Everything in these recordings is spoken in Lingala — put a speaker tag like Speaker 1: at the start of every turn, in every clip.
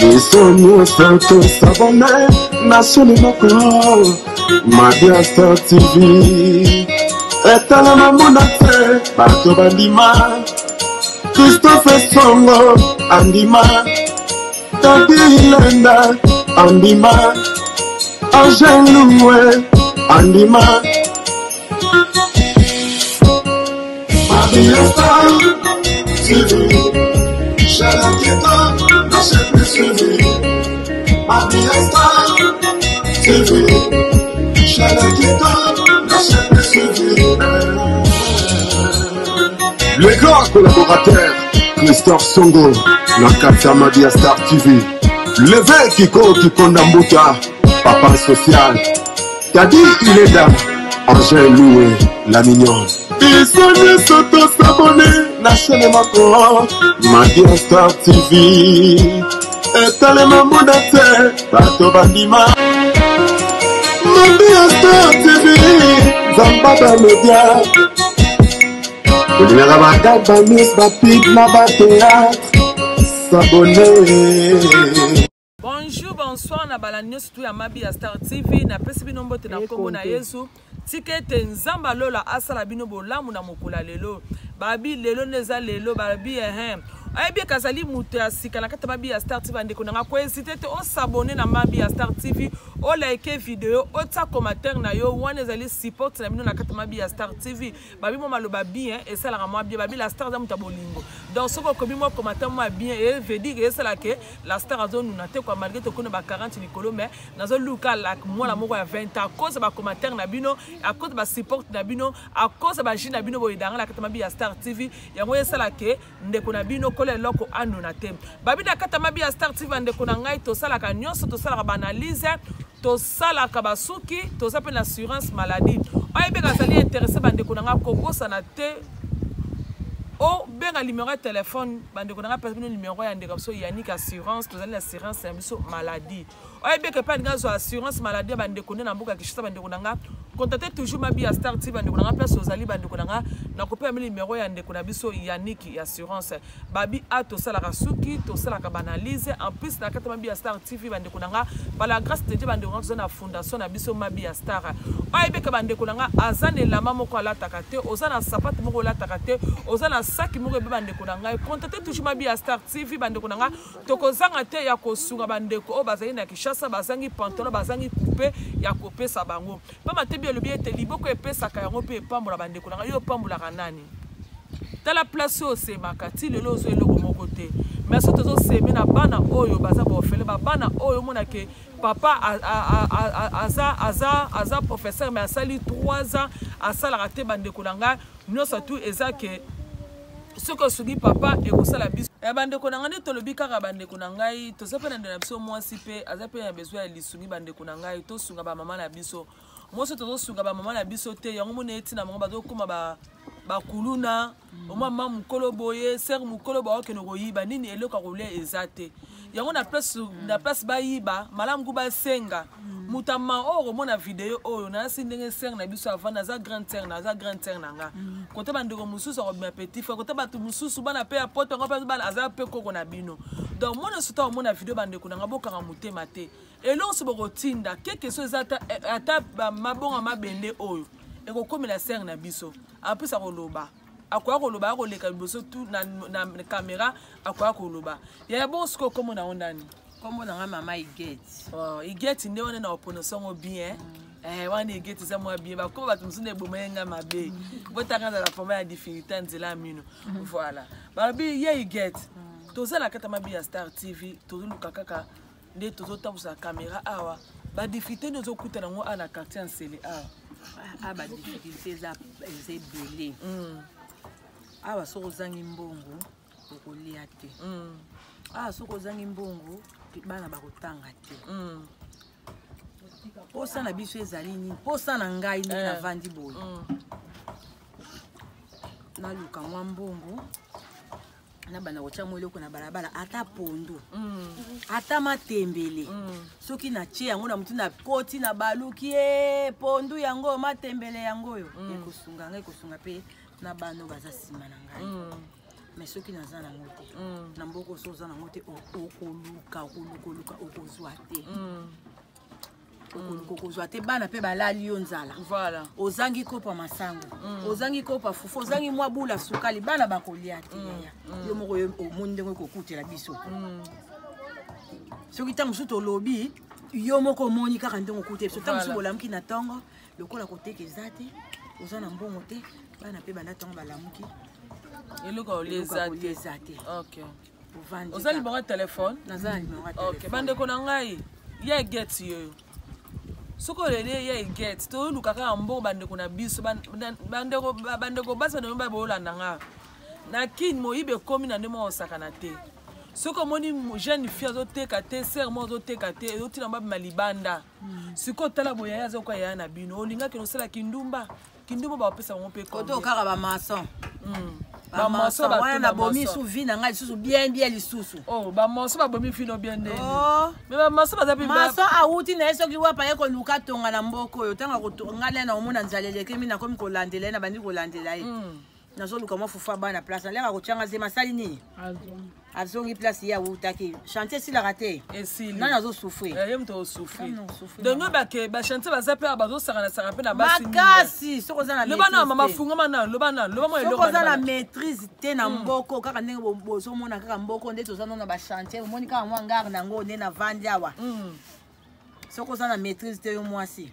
Speaker 1: Biso nyonso tosabone na chaîne moko Mabia Star TV etalama mona te bato bandima Christophe Songo andima Tadi Lenda andima Angel Loué andima Mabia Star TV Chaîne qui donne la chaîne plus suivie Mabia Star TV Chaîne qui donne la chaîne plus suivie Le grand collaborateur Christophe Songo na kati ya Mabia Star TV Leve Kiko Kikonda Mbuta Papa Social Tadi Ilenda Angèle Loué La Mignonne Biso nyonso tosabone na chaîne moko Mabia Star TV etalema mona te bato bandima Mabia Star TV Nzamba bamedia olingaka bagag bamis bapib na bateatre s'abonne.
Speaker 2: Bonjour, bonsoir na bala nyonso tu ya Mabi ya Star TV napesi bino mbote na nkombo na Yesu. Tika ete Nzambe alola asala bino bolamu na mokolo ya lelo. Babi lelo nde eza lelo, babi ehe. Ayebi eke azali moto ya sika na kati ya Mabi ya Star TV, bandeko na nga kohésite te osabone na Mabi ya Star TV, olike video, otia commentaire na yo, wana ezali support na bino na kati ya Mabi ya Star TV. Babi mwa maloba bien esalaka mwa bien, babi la star aza moto ya bolingo. Donc soki okomi mwa commentaire mwa bien, e veut dire esala ke la star azonuna te quoi, malgré tokona ba 40 likolo, mais nazoluka la mwana moko ya 20 ans à cause ba commentaire na bino, à cause ba support na bino, à cause ba jus na bino boyedanga na kati mabi ya Star TV, yango esala ke ndeko na bino kola eloko anuna te. Babi na kati mabi ya Star TV, ndeko na ngai, tosalaka nyonso, tosalaka ba analyse, tosalaka basuki, toza pe na assurance maladie. Oyo ebeka azali intéressé bandeko na ngai, kobosana te obenga numéro ya téléphone bandeko na ngai, pesa bino numéro ya ndeko biso Yannick assurance, tozali na assurance ya biso maladie. Oyo ebeka pe alingi azwa assurance maladie ya bandeko nde na mboka ya Kinshasa, bandeko na ngai, contactez toujours Mabi ya Star TV, bandeko na ngai, place ozali bandeko na ngai, nakopesa bino numéro ya ndeko na biso Yannick ya assurance. Babi a tosalaka suki, tosalaka ba analyse, en plus na kati Mabi ya Star TV bandeko na ngai, par la grâce de Dieu bandeko na ngai, toza na fondation na biso Mabi ya Star. Oyo ebeka bandeko na ngai, aza na elamba moko alataka te, oza na sapatu moko olataka te, oza na saki moko ebe bandeko na ngai, contactez toujours Mabi ya Star TV bandeko na ngai, tokozanga te ya kosunga bandeko oyo bazali na Kinshasa, bazangi pantalon, bazangi coupe ya kopesa bango. Pamba te bi elobi ete liboko epesaka yango mpe epambola bandeko na ngai, yo opambolaka nani? Tala place oyo osemaka ti lelo ozwa eloko moko te. Mais soki tozoseme na bana oyo baza baofele, ba bana oyo omona ke papa aza, aza, aza professeur mais asali 3 ans asalaka te bandeko na ngai, nyonso tu eza ke soki osungi papa ekosala biso. Bandeko na ngai, nde tolobi kaka bandeko na ngai, toza mpe na ndeko na biso mwasi mpe aza mpe na besoin ya lisungi bandeko na ngai, tosunga ba mama na biso. Mwasi tozosunga ba mama na biso te, yango mona eti na bango bazokoma ba bakuluna, omwa mama mokolo boye, sœur mokolo boye, akokende koyiba nini, eloko ya kolia eza te. Yango na place, na place bayiba, malamu ku basenga. Moto ya ma oyo okomona video oyo, nayasi ndenge sœur na biso avanda, aza grande sœur na, aza grande sœur na nga. Kote bandeko mosusu akobima petit frère, kote bato mosusu bana pe ya poto, yango pe bana aza pe koko na bino. Donc mona soki okomona video bandeko na nga, bokanga motema te. Eloko so bokotinda, keke so eza ata, ata ba mabonga mabende oyo ekokomela sœur na biso. En plus akoloba, akoya koloba, akoleka liboso tu na, na caméra, akoya koloba. Yaya bongo sikoyo kombo na yo nani?
Speaker 3: Kombo na nga mama Igeti.
Speaker 2: Oh, Igeti nde wana na oprononcer yango bien. Wana Igeti eza mwa bien. Bakoma bato mosusu nde eboma ye nga mabe. Botanga na forme ya difficulté nzela ya mino. Voilà. Balobi ye Igeti. Toza na kati ya Mabi ya Star TV, tozoluka kaka nde tozotambusa caméra awa. Ba difficulté nde ozokutana yango awa na quartier Nsele awa.
Speaker 3: Ah, ba difficulté eza ebele. Awa soki ozangi mbongo okolia te. Awa soki ozangi mbongo bana bakotanga te. Posa na biso ezali nini? Posa na ngai nde navandi boye. Naluka mwa mbongo. Nabanda kotya mwa eloko na balabala, ata pondu, ata matembele. Soki natie yango na motu, nakoti na baluki e pondu yango, matembele yango oyo ekosunga ngai, ekosunga mpe na bana oyo baza nsima na ngai. Mais soki naza nango te na mboka, so oza nango te, okoluka, okoluka, oluka, okozwa te. Okoluka, okozwa te. Bana mpe balali yo nzala. Ozangi kopa masango, ozangi kopa fufu, ozangi mwa bula sukali, bana bakolia te. Yaya, yo moko yo omoni ndenge ekokutela biso. Soki ntango mosusu tolobi, yo moko omoni kaka ndenge okutela biso. Ntango mosusu bolamuki na ntongo, lokola koteka eza te, oza na mbongo te, bana mpe banda ntongo balamuki,
Speaker 2: eloko ya kolia
Speaker 3: eloko ya
Speaker 2: eza
Speaker 3: kolia
Speaker 2: te.
Speaker 3: Eza te. Ovandi
Speaker 2: Oza
Speaker 3: kaka.
Speaker 2: libongo ya telefone?
Speaker 3: Naza na nimero ya
Speaker 2: Ok.
Speaker 3: telefone.
Speaker 2: Bandeko na ngai, ya egeti yoyo, soki oleli ya egeti, toluka kaka mbongo. Bandeko na biso, bandeko basi, bandeko mibali boolanda nga na Kini, moyibi ekómi na nde moko osakana te. Soki omoni jeune fille azoteka te, sœur moko azoteka te, ezotina babima libanda. Sikoyo tala boye, yaya azokoka yaya na bino, olingaki nosala kindumba, kindumba bapesa bango mpe.
Speaker 3: Koto kaka bamaçon.
Speaker 2: Bamaçon.
Speaker 3: Wana nabomi su vie na ngai lisusu bien bien lisusu.
Speaker 2: Oh, bamaçon babomi fino bien ndeni?
Speaker 3: Oh.
Speaker 2: Mais bamaçon baza mpe
Speaker 3: Maçon awuti na ye soki wapa, ye koluka tonga na mboka oyo. Ntango ngai na naomona nzala elekemi, nakomi kolandela ye, nabandi kolandela ye, nazoluka mwa fufu bana place, naleka kotyanga zema, asali nini? Azongi place ye awutaki. Chantier esilaka te.
Speaker 2: Esili.
Speaker 3: Nani azosouffrir?
Speaker 2: Ye moto osouffrir.
Speaker 3: Nani osouffrir,
Speaker 2: Donc
Speaker 3: mama?
Speaker 2: bake bachantier baza mpe awa, bazosakana-saka mpe na basi mingi.
Speaker 3: Makasi soki oza na
Speaker 2: Loba na
Speaker 3: maîtrise
Speaker 2: mama
Speaker 3: te.
Speaker 2: Fungama na loba, na loba mwa
Speaker 3: Soki
Speaker 2: eloko.
Speaker 3: oza na
Speaker 2: bana.
Speaker 3: maîtrise te na mboko, kaka ndenge bozomona kaka mboko nde toza nano na bachantier, omoni kaka mwa ngare nango nde navandi awa. Soki oza na maîtrise te, yo mwasi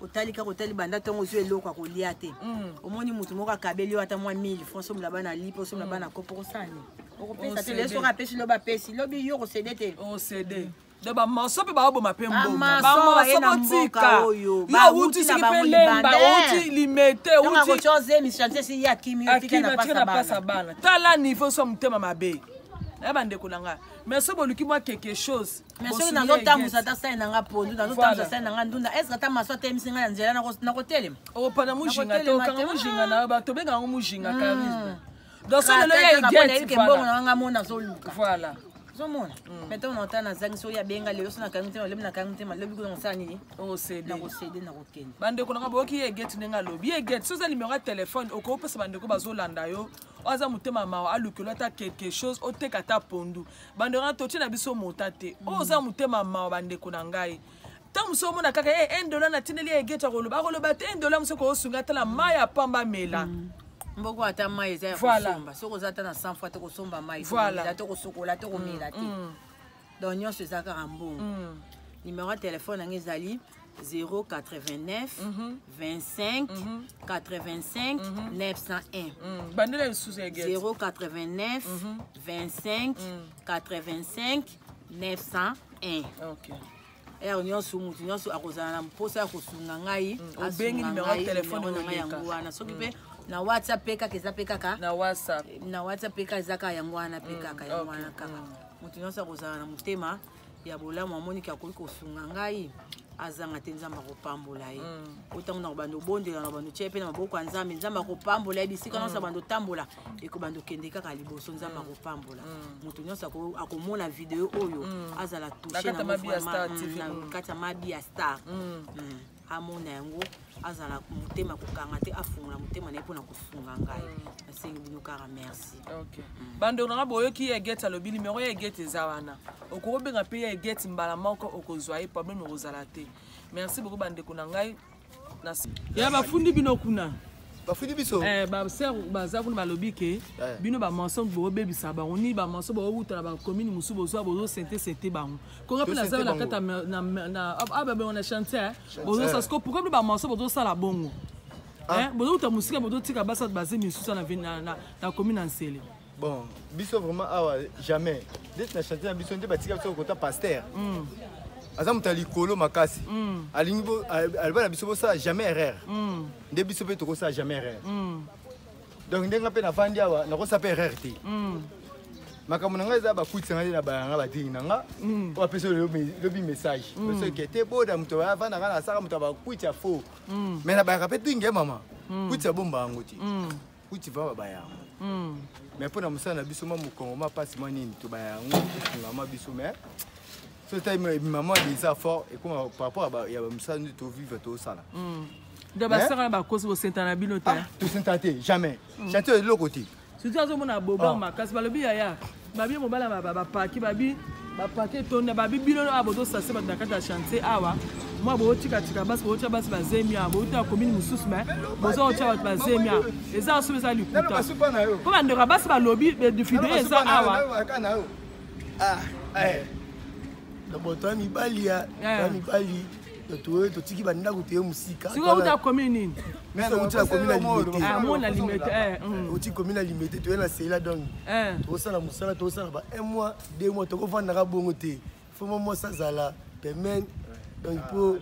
Speaker 3: otali kaka, otali banda ntongo, ozwi eloko ya kolia te, omoni motu moko akabeli yo ata mwa 1000 francs, somela bana lipo, osomela bana kopo, kosala nini? Okopesa te.
Speaker 2: Osede.
Speaker 3: Lelo soki apesi, lobi apesi, lobi yo kosede te.
Speaker 2: Osede. Donc bamaçon mpe baoboma mpe mbongo.
Speaker 3: Bamaçon baye na
Speaker 2: botika.
Speaker 3: mboka oyo,
Speaker 2: Yo
Speaker 3: bawuti
Speaker 2: outi
Speaker 3: na
Speaker 2: soki mpe
Speaker 3: bango
Speaker 2: Lemba,
Speaker 3: libanda.
Speaker 2: outi Limete,
Speaker 3: Ntango
Speaker 2: outi
Speaker 3: akotya ozemi chantier, si ye akimi yo, tika
Speaker 2: akimi,
Speaker 3: na
Speaker 2: atika na
Speaker 3: pasa
Speaker 2: pasa
Speaker 3: bana.
Speaker 2: bana. Tala niveau so motema mabe ya bandeko na ngai. Mais so boluki mwa quelque chose,
Speaker 3: Mais soki
Speaker 2: bosungi
Speaker 3: nazotambusa,
Speaker 2: egeti.
Speaker 3: ata sali nanga pondu, nazotambusa,
Speaker 2: Voilà.
Speaker 3: sali nanga ndunda, est-ce ata maçon atelemisi ngai na nzela, nakotelema?
Speaker 2: Okopanda mujinga te.
Speaker 3: Nakotelema
Speaker 2: Okanga
Speaker 3: te.
Speaker 2: mujinga na yo, bato benga yango mujinga charisme. Donc so lelo ya
Speaker 3: nayebi
Speaker 2: egeti.
Speaker 3: mbongo na nga mo nazoluka. Ozomona, mais ntango na otala, nazangi, soki abenga lelo, so nakangi motema lobi, nakangi motema lobi, kuna kosala nini?
Speaker 2: Osede.
Speaker 3: Nakosede, nakokende.
Speaker 2: Bandeko nanga, boyoki ye egeti ndenge alobi. Ye egeti, so oza nimero ya telefone, okopesa bandeko bazolanda yo, oyo aza motema mawa, alukelo ata quelque chose, oteka ata pondu. Bandeko nanga, totie na biso mota te. Oyo oza motema mawa, bandeko na ngai, ntango mosu omona kaka e 1 dollar natindeli ye egeti, akoloba, akoloba te. 1 dollar mosu koyosunga, tala mai ya pamba mela.
Speaker 3: Mboko ata mai eza ya kosomba. Soki oza ata na 100 fois te, kosomba mai, komela te, kosokola te, komela te. Donc nyonso eza kaka mbongo. Numéro ya telefone yango ezali 089 25 85 901.
Speaker 2: Bandela lisusu, egeti.
Speaker 3: 089 25 85 901. Heure nyonso, motu nyonso akozala na mposa ya kosunga ngai,
Speaker 2: Obengi
Speaker 3: asunga
Speaker 2: numéro ya
Speaker 3: ngai,
Speaker 2: telefone
Speaker 3: numéro na ngai
Speaker 2: oleka.
Speaker 3: yango wana. Soki mpe na WhatsApp mpe kaka, eza mpe kaka
Speaker 2: Na WhatsApp.
Speaker 3: Na WhatsApp mpe kaka, eza kaka yango wana mpe kaka yango wana kaka. Motu nyonso akozala na motema ya bolamu, amoniki akoki kosunga ngai, azanga te. Nzambe akopambola ye. O ntango na kobanda obondela, na bando tia ye mpe na maboko ya Nzambe, Nzambe akopambola ye. Bisika nyonso abanda otambola, ekobanda okende kaka liboso. Nzambe akopambola moto nyonso akomona video oyo, azala
Speaker 2: Na
Speaker 3: touché
Speaker 2: kati ya
Speaker 3: nango
Speaker 2: Mabi ya
Speaker 3: vraiment,
Speaker 2: Star TV.
Speaker 3: na kati ya Mabi ya Star. Amona yango, azala motema kokanga te, afungola motema na ye mpona kosunga ngai. Nasengi bino kaka merci.
Speaker 2: Ok, bandeko nanga, boyoki ye egeti alobi, nimero ya egeti eza wana. Okokobenga mpe ye egeti mbala moko, okozwa ye, problème ekozala te. Merci beaucoup, bandeko na ngai. Ya bafundi bino kuna.
Speaker 4: Bafundi biso?
Speaker 2: Eh, basœur baza kuna, balobi ke bino bamaçon bobebisa bango ni bamaçon, bowuta na bacommune mosusu, bozwa bozosente sente bango konga mpe naza
Speaker 4: Tosente
Speaker 2: na
Speaker 4: bango.
Speaker 2: kati ya babengo na chantier bozosala. Siko pourquoi bino bamaçon bozosala bongo? Eh, bozowuta mosika, bozotika basa baze misusu na commune ya Nsele.
Speaker 4: Bon, biso vraiment awa jamais. Ndeti na chantier na biso nde batika biso kota pasteur aza moto ya likolo makasi, alingi aloba na biso bosala jamais erreur. Nde biso mpe tokosala jamais erreur. Donc ndenge mpe nafandi awa, nakosala mpe erreur te. Makambo na ngai eza bakutisa ngai na bayanga badingi na nga oyo apesi oyo lobi message soki te boda moto avandaka na asaka moto ya bakwiti ya faux. Mais nabayaka mpe dingi ya mama kwiti, abomba yango te. Kuti va babaya yango. Mais mpo na mosala na biso, mwa mokongo, mwa mpasi, mwa nini, tobaya yango, esunga mwa biso. Mais so etali mama eza fort, ekoma par rapport ya bamosala nde tovivre, tosala.
Speaker 2: Donc basaka na bakosi, bosenta na bino te?
Speaker 4: Tosenta te, jamais. Chantier eloko te.
Speaker 2: Surtout azomona bogar makasi. Balobi yaya, babi mobala bapaki, babi bapaki etonda, babi bino awa bozosase bato na kati ya chantier awa. Mwa bootikatika basi, bootia basi bazemi awa, bouta commune mosusu, mais boza kotia bato bazemi awa. Eza soki eza likuta, mpo bandeko ya basi balobi video eza awa.
Speaker 5: D'abord toya mibali, ya toya mibali, toye totiki bandako, toye mosika.
Speaker 2: Sikoyo uta commune nini?
Speaker 5: Biso outi na commune ya Limete.
Speaker 2: Mona Limete.
Speaker 5: Outi commune ya Limete, toye na Sela. Donc tokosala mosala, tokosala ba un mois, 2 mois, tokovandaka bongo te. Faut mwa mwasi azala pembeni, donc mpo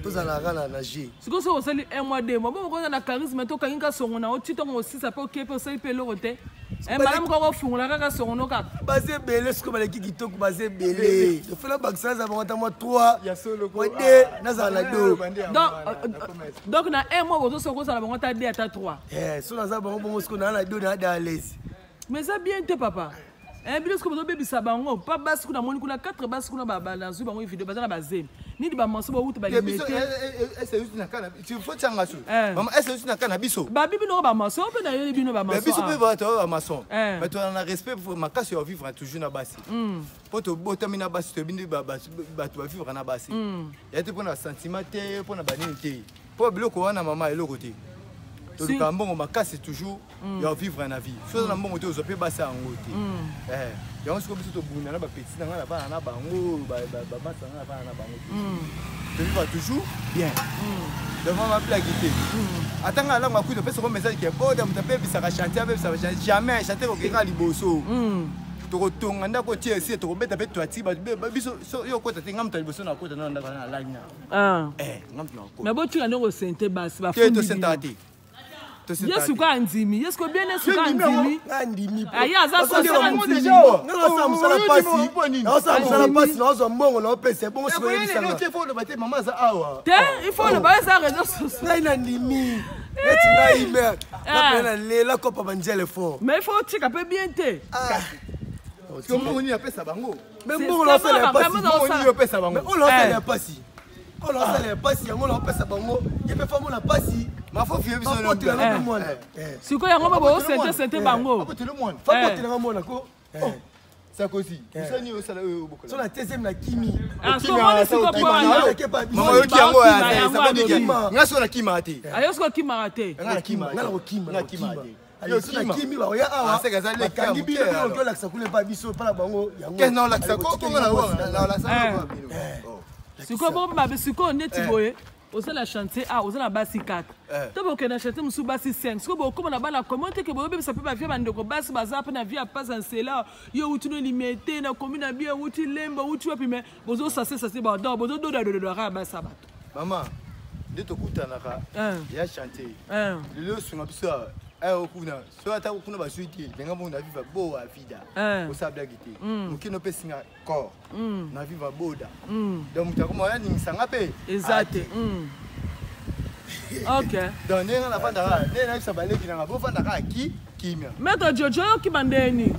Speaker 5: tozalaka na g.
Speaker 2: Sikoyo soki osali un mois, 2 mois, bo okoza na charisme te, okangi ka songo na oti ntongo osisa mpe oke mpe osali mpe eloko te. Malamu kaka ofungola kaka songo no kaka.
Speaker 5: Baza ebele, sikoyo baleki kitoko, baza ebele. Ofela bakisa, naza bango ata mwa 3, mwa 2, nazala na do.
Speaker 2: Donc na un mois bozosoki kozala bango ata 2, ata
Speaker 5: 3? So naza bango bongo, sikoyo naa na do, naa da à l'aise.
Speaker 2: Mais eza bien te, papa. Bino sikoyo bozobebisa bango pa basi kuna. Moni kuna 4 basi kuna, nazwi bango video, baza na bazemi nini, bamanso bauta
Speaker 4: balimete na na biso.
Speaker 2: Babi bino bamaçon mpe nayeli bino.
Speaker 4: Biso mpe bato bamaçon, bato na respect makasi ya vivre toujours na basi, mpo tobotami na basi, toyebi nde bato bavivre na basi ya te, mpona sentiment te, mpona banini te, mpo biloko wana, mama, eloko te. Toluka mbongo makasi toujours ya vivre na vie. So oza na mbongo te, ozwa mpe basi yango te. Yango sikoyo biso tobunda na bapetits na ngai na bana na bango, bamasa ngai na bana na bango, tovivre toujours bien. Devant mablaki te, ata ngai alango akuti opesako message ke boda moto apebisaka chantier, apebisaka chantier jamais. Chantier kokeka liboso, tokotonga ndako tie esi, tokobeta mpe toiti biso. Yo okota te, ngai moto ya liboso nakota na ndako na lali na ngai moto nakota.
Speaker 2: Mais botika ndenge osente basi.
Speaker 4: Te, tosentaka te.
Speaker 2: Ye suka andimi, ye siko bien, suka andimi.
Speaker 5: Andimi.
Speaker 2: Aye aza sosala ndimi.
Speaker 5: Naosala mosala pasi, naosala mosala pasi, naozwa mbongo, naopesa bongo. Sikoyo yebisanga.
Speaker 4: Oloba te, mama aza awa.
Speaker 2: Te, il faut oloba, eza réseau sociaux.
Speaker 5: Ngai nandimi neti ngai mare napena nalela kopa banzele fort.
Speaker 2: Mais il faut otika mpe bien te.
Speaker 4: Mbongo nini apesa bango?
Speaker 5: Mais mbongo naosala ya pasi.
Speaker 4: Nini opesa bango?
Speaker 5: Oyo naosala ya pasi, oyo naosala ya pasi, yango naopesa bango. Ye mpe famona pasi.
Speaker 4: Mafofi ye biso.
Speaker 5: Fapotelanga mwana.
Speaker 2: Sikoyo yango mpe boosente sente bango.
Speaker 4: Apotele mwana.
Speaker 5: Fapotelanga mwana ko.
Speaker 4: Sakosi osani osala oyo.
Speaker 5: So na teseme na kimi.
Speaker 2: Somoni siko po wana.
Speaker 4: Mama, oyoki yango? Nga so nakimaka te.
Speaker 2: Ayo siko okimaka te.
Speaker 4: Nga nakimaka.
Speaker 5: Nga nakokima.
Speaker 4: Nga nakimaka te.
Speaker 5: So nakimi, baoya awa, bakangi bino, bino olakisa kuna epa biso, epa na bango.
Speaker 4: Yango naolakisa konga naolakisa bino.
Speaker 2: Sikoyo bongo mabe, sikoyo neti boye oza na chantier a, oza na basi 4, to bokende na chantier mosusu basi 5. Sikoyo bokóma na bana komo teke, boyobebisa mpe bavie. Bandeko basi baza mpe na vie ya pasi ya nsela. Yo outi no Limete na komi na bie, outi Lemba, outi wapi, mais bozosase sase bador, bozododadododoaka ya basi ya bato.
Speaker 4: Mama, nde tokutanaka ya chantier lelo, osunga biso awa kuna. So ata kuna bazwi te, ndenge bongo na viva boa vida, osala blague te. Mokili opesinga corps na viva boda, donc moto akoma aningisanga mpe.
Speaker 2: Eza te, ok.
Speaker 4: Donc ndenge nafandaka, ndenge nayebisa baleki nanga, bofandaka ki kimia.
Speaker 2: Maître Jojo, oyokima ndeni?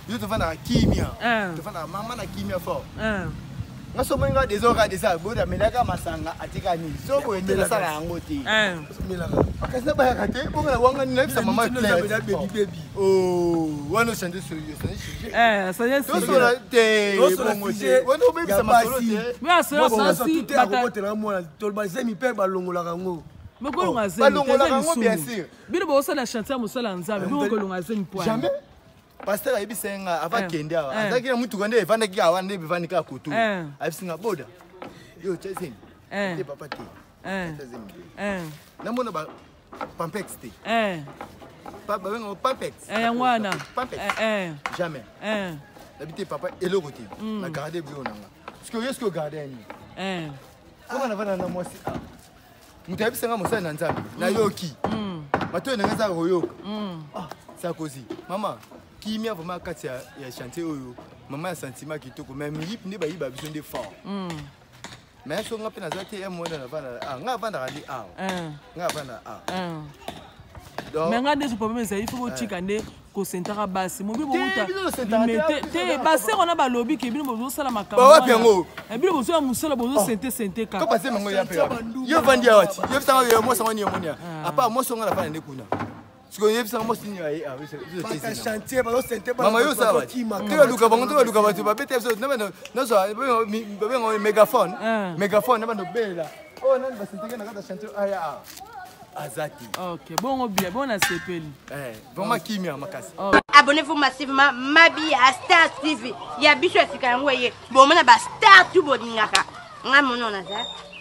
Speaker 4: Biso tofandaka kimia, tofandaka mama na kimia fort. Nga so omoni nga désordre déjà, boda amelaka masanga, atika nini, so boye te, nasala yango te. Kasi nabayaka te, bongo na wanga nini, nayebisa mama wana ochange sujet te, bongo te, wana obebisa masolo
Speaker 2: te.
Speaker 5: Akobotela mwana, tolobazemi mpe balongolaka yango.
Speaker 2: Mokolonga zemi.
Speaker 4: Balongolaka yango, bien sûr.
Speaker 2: Bino bosala chantier ya mosala ya Nzambe, bino bokolonga zemi po?
Speaker 4: Jamais. Pasteur ayebisa ye nga ava kende awa, azalaki na mutuka nde evandaki awa, nde evandi kaka koto. Ayebisi nga: "Boda, yo tya zemi te, papa te, tya zemi te." Namona ba pampex te, babenga pampex.
Speaker 2: Yango wana.
Speaker 4: Pampex, jamais. Nabi te, papa, eloko te, na garde biloko na nga. Parce que yo soki ogarde ya nini? Mpoka navanda na mwasi, moto ayebisanga mosali na Nzambe, nayoki matoi ndenge eza koyoka. Sakosi, mama, kimia vraiment kati ya chantier oyo, mama, ya sentiment kitoko. Mais miyibi nde bayiba biso nde fort. Mais so nga mpe naza te, ya mwana navanda, nga avandaka nde awa, nga avandaka awa.
Speaker 2: Mais nga nde problème ezali, fo botika nde kosentaka basi mobi.
Speaker 4: Te, biso tosentaka te,
Speaker 2: bouta
Speaker 4: biso
Speaker 2: te.
Speaker 4: toza-
Speaker 2: Basere wana balobi ke bino bozosala makambo
Speaker 4: Ba wapi
Speaker 2: wana.
Speaker 4: yango?
Speaker 2: Eh, bino bozoya mosala, bozosente sente
Speaker 4: Ko
Speaker 2: kaka.
Speaker 4: pase mango ya mpe wapi? Yo vandi awa ti yebisanga yo mwasi yango nini omoni apa mwasi yango nafanda nde kuna sikoyo, yebisanga mwasi nini aye awa, biso
Speaker 5: Bata
Speaker 4: tezina.
Speaker 5: chantier bazosente bana,
Speaker 4: Mama, yo
Speaker 5: bato
Speaker 4: osala
Speaker 5: bazokima.
Speaker 4: te baluka bango te, baluka bato babeta biso nazwa babenga mégaphone.
Speaker 2: Ah.
Speaker 4: Mégaphone na bando belela oyo nani basenteke na kati ya chantier aya awa aza te.
Speaker 2: Ok, bongo bia bongo nasepeli.
Speaker 4: Eh, vraiment kimia makasi.
Speaker 6: Abonnez-vous massivement, Mabi à Star TV. Ya biso ya sika yango eye. Bomona ba star tout bolingaka. Nga mono naza.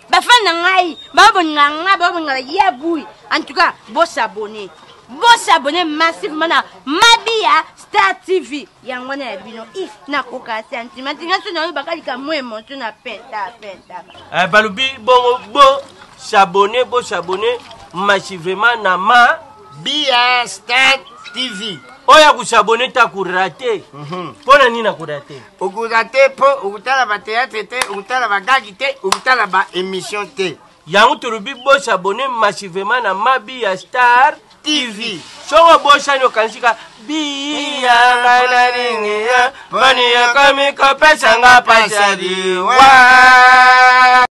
Speaker 6: Bafan na ngai, ba bolingaka nga, ba bolingaka ya bui. En tout cas, bo s'abonner. Bo s'abonner massivement na Mabi ya Star TV. Yango wana ya bino. If nakoka sentiment, nga so na bakalika mo émotion na penta penta.
Speaker 7: Eh, balobi bongo bo s'abonner, bo s'abonner massivement na ma
Speaker 8: Bia Star TV.
Speaker 7: Oyo akosabone te akorater. Mpo na nini akorater?
Speaker 8: Okorater mpo okotala bathéâtre te, okotala bagagi te, okotala baémission te.
Speaker 7: Yango tolobi bosabone massivement na Mabi ya Star TV. Soki obosani, okanisika biyanga nalingiya bani yakomi kopesanga pasadi wa.